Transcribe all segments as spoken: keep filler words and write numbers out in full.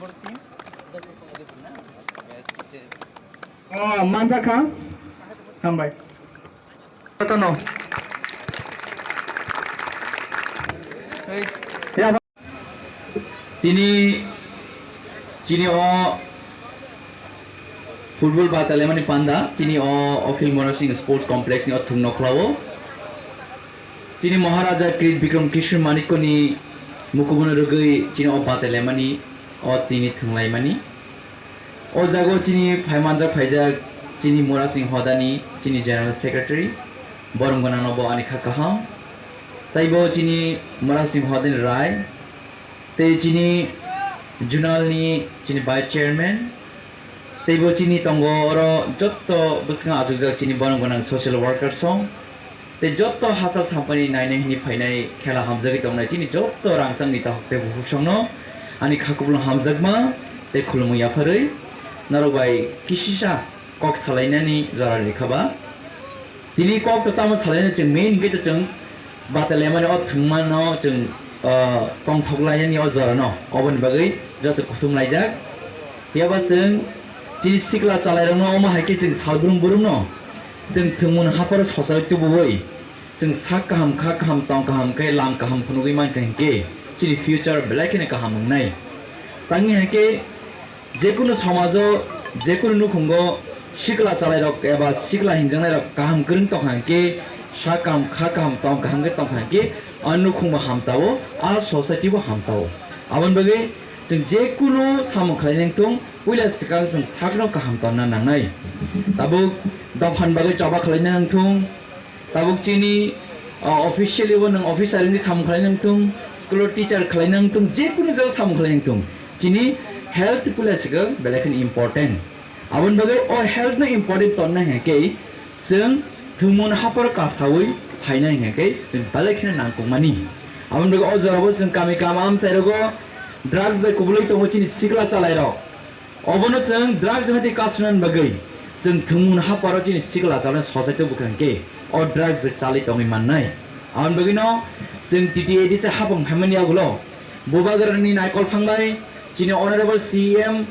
Oh, manjakha. Hambai. Jotono. Ya. Tini chini o football batalaimani panda, chini o Akhil Mora Singh Sports Complex ni o thwng nokhlao. Chini Maharaja Krit Bikram Kishore Manikko ni mukubuno rwgwi chini o batalaimani o tini thwnglaimani. O jago chini phaimanjak phaijak chini Mora Singh Hodani chini General Secretary, borom gwnangno bo ani kha kaham. Taibo chini Mora Singh Hodani Rai, tei chini Junal ni chini Vice Chairman, teibo chini tongo oro jotto bwskango achukjak chini borom gwnang social worker song. Tei jotto hachal sampani nainai hwnwi phainai khela hamjagwi tongnai chini jotto rangchak neta hok tei bukhuk songno ani kha kupulung hamjakma tei khulumung yapharwi norok bai kisisa kok salainani jora rikha ba. Tini kok to tamo salainani chwng main hwnkhe to chwng batalaimani o thwngmano chwng, ah, tongthok lainani o jorano oboni bagwi joto kuthum laijak. Phiya ba chwng chini sikla chalairokno omo hai khe chwng salbrum brumno chwng thwngmung hapharo sochai tubuwi chwng sak kaham, kha kaham, tong kaham khe lam kaham phunugwi mankha hinkhe chini future belai kheno kaham wngnai. Tangwi hai khe jekunu somajo, jekunu nukhungo sikla chalairok eba sikla hinjaknairok kaham kwrwng tongkha hinkhe sak kaham, kha kaham, tong kaham khe tongkha hinkhe a nukhungbo hamchao, a society bo hamchao. Aboni bagwi chwng jekunu samung khlai nangthung, puila swkang chwng sakno kaham tonna nangnai. Tabuk dophani bagwi choba khlai nangthung, tabuk chini, ah, officially bo nwng officer wngwi samung khlai nangthung, school o teacher khlai nangthung, jekunu jaga samung khlai nangthung, chini health puila swkang belai kheno important. Aboni bagwi o health no important tonna hinkhe chwng thwngmung hapharo kasawi phaina hinkhe chwng belai kheno nangkukmani. Aboni bagwi o jorabo chwng kami kama amchairogo drugs bai kubulwi tongo chini sikla chalairok. Obono chwng drugs bai tei kasunani bagwi chwng thwngmung hapharo chini sikla chalai sochai tubukha hinkhe o drugs bai chalwi tongwi mannai. Aboni bagwino chwng T T A D C hapang phaimani yagulo Bubagrani naikol phangbai chini Honorable C M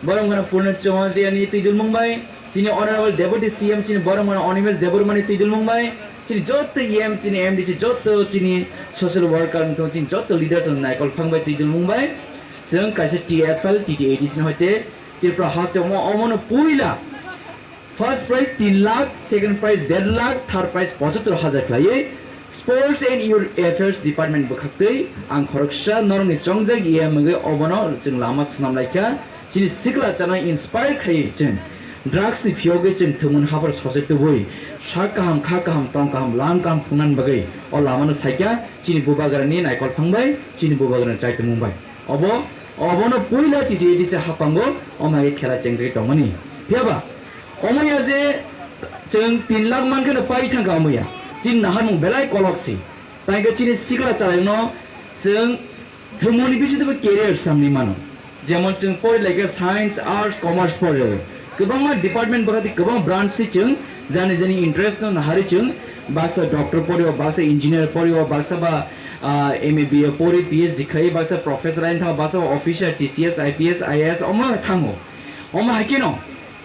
Boromgana Purna Chamatia ni twidulmung bai, chini Honorable Deputy C M chini Boromgana Animesh Debbarma ni twidulmung bai, chini jotto E M, chini M D C, jotto chini social worker wngtong, chini jotto leaders rok naikol phang bai twidulmung bai, chwng kaisa T F L, T T A D C ni hoite Tripura haste omo, omono puila first prize tin lakh, second prize der lakh, third prize pochattor hajar khlaiwi Sports and Youth Affairs Department bwkhaktwi ang khoroksa norokni chongjak E M wngwi obono chwng lama swnam laikha. Chini sikla chana inspire khaiwi chwng drugs ni phiyogwi chwng thwngmung haphar sochai tubui sak kaham, kha kaham, tong kaham, lam kaham phungnani bagwi o lamano saikha chini bubagrani naikol phang bai, chini bubagrani chaitumung bai. Obo, obono puila T T A D C haphango omo hai khela chengjagwi tongmani. Phiyaba omo ya je chwng tin lakh mankheno pai thangkha omo ya. Chini naharmung belai kolok si. Tangkhe chini sikla chalaino chwng thwngmungni bisingtwibo career samni mano. Jemon chwng pori laikha science, arts, commerce pori. Kwbangma department bwkhati kwbang branch si chwng jani jani interest no nahari chwng baksa doctor pori o, baksa engineer pori o, baksa ba, ah, M A B A pori P H D khai, baksa professor ain thango, baksa ba officer, T C S, I P S, I A S omo thango. Omo hai kheno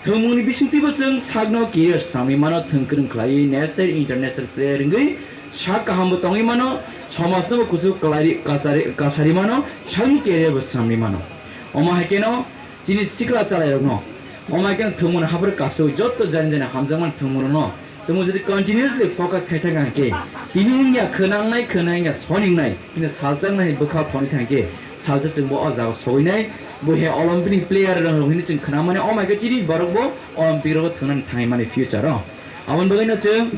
thwngmungni bisingtwibo chwng sakno career samwi mano, thwng kwrwng khlaiwi national international player wngwi sak kahambo tongwi mano, somajnobo kuchuk kwlai kachari, kachari mano, sakni career bo samwi mano. Omo hai kheno chini sikla chalairokno, omo hai kheno thwngmungni haphar kasui jotto jani jani hamjakmani thwngmungrokno Tamo jodi continuously focus khai thang khe, tini wngya khwnangnai, khwnai wngya soningnai, hino salchaknai bwkha thoni thang khe, salsa chwngbo o jaga sogwinai, bo he Olympic ni player rok hino chwng khwnamani, o mai khe chini borok bo Olympic rogo thwngnani thangwi mani future o. Aboni bagwino chwng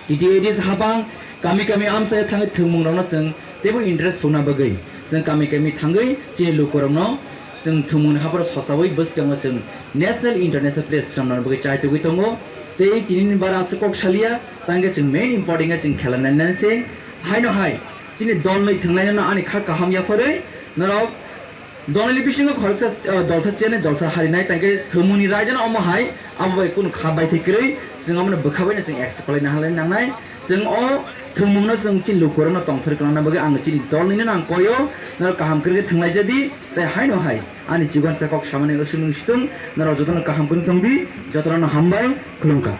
T T A D C hapang kami kami amchai thangwi thwngmung rokno chwng teibo interest phunukna bagwi chwng kami kami thangwi chini lukurokno chwng thwngmungni hapharo sosawi bwskango chwng national international place swnamnani bagwi chai tugwi tongo. Tei tinini bara aswk kok saliya, tangkhe chwng main important khe chwng khela nainani se. Haino hai chini dolnwi thwngnainano ani kha kaham yapharwi norok dolni bisingo khoroksa, ah, dolsa chenwi dolsa harinai, tangkhe thwngmungni raidano omo hai abo bai kunu kha baithai kwrwi chwng omono bwkha baino chwng accept khlaina halai nangnai. Chwng o thwngmungno chwng chini lukurokno tongthor khlana bagwi ang chini dolnino ang koyo, norok kaham kwrwi thwnglaijadi, tei haino hai ani chikon sa kok samani wswk nung situng, norok jotono kaham kwrwi thwngdi, jotono hambai, khulumkha.